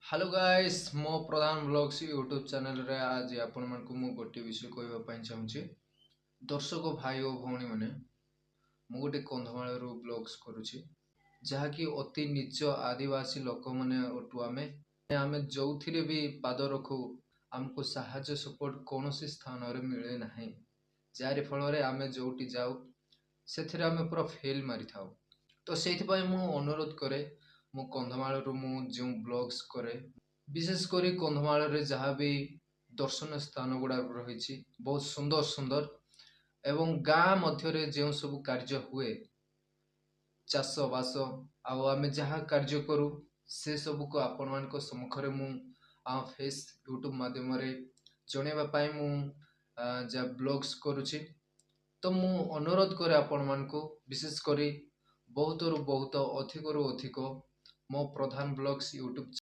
Hello guys, ମୋ ପ୍ରଧାନ blogs YouTube ଚ୍ୟାନେଲରେ ଆଜି ଆପଣମାନଙ୍କୁ ମୁଁ ଗୋଟିଏ ବିଷୟ କହିବା ପାଇଁ ଚାହୁଁଛି। ଦର୍ଶକ ଭାଇ ଓ ଭଉଣୀମାନେ, ମୁଁ ଗୋଟେ କନ୍ଧମାଳରୁ ବ୍ଲଗ୍ସ କରୁଛି, ଯାହାକି ଅତି ନିଚ ଆଦିବାସୀ ଲୋକମାନେ ଅଟୁ ଆମେ। ଆମେ ଯେଉଁଥିରେ ବି ପାଦ ରଖୁ, ଆମକୁ ସାହାଯ୍ୟ ସପୋର୍ଟ କୌଣସି ସ୍ଥାନରେ ମିଳେ ନାହିଁ, ଯାହାରି ଫଳରେ ଆମେ ଯେଉଁଠି ଯାଉ ସେଥିରେ ଆମେ ପୁରା ଫେଲ୍ ମାରିଥାଉ। ତ ସେଇଥିପାଇଁ ମୁଁ ଅନୁରୋଧ କରେ, ମୁଁ କନ୍ଧମାଳରୁ ମୁଁ ଯେଉଁ ବ୍ଲଗ୍ସ କରେ, ବିଶେଷ କରି କନ୍ଧମାଳରେ ଯାହା ବି ଦର୍ଶନୀୟ ସ୍ଥାନ ଗୁଡ଼ାକ ରହିଛି ବହୁତ ସୁନ୍ଦର ସୁନ୍ଦର, ଏବଂ ଗାଁ ମଧ୍ୟରେ ଯେଉଁ ସବୁ କାର୍ଯ୍ୟ ହୁଏ, ଚାଷବାସ ଆଉ ଆମେ ଯାହା କାର୍ଯ୍ୟ କରୁ, ସେସବୁକୁ ଆପଣମାନଙ୍କ ସମ୍ମୁଖରେ ମୁଁ ଆମ ଫେସ୍ ୟୁଟ୍ୟୁବ୍ ମାଧ୍ୟମରେ ଜଣାଇବା ପାଇଁ ମୁଁ ଯାହା ବ୍ଲଗ୍ସ କରୁଛି। ତ ମୁଁ ଅନୁରୋଧ କରେ ଆପଣମାନଙ୍କୁ, ବିଶେଷ କରି ବହୁତରୁ ବହୁତ, ଅଧିକରୁ ଅଧିକ ମୋ ପ୍ରଧାନ ବ୍ଲଗ୍ସ ୟୁଟ୍ୟୁବ୍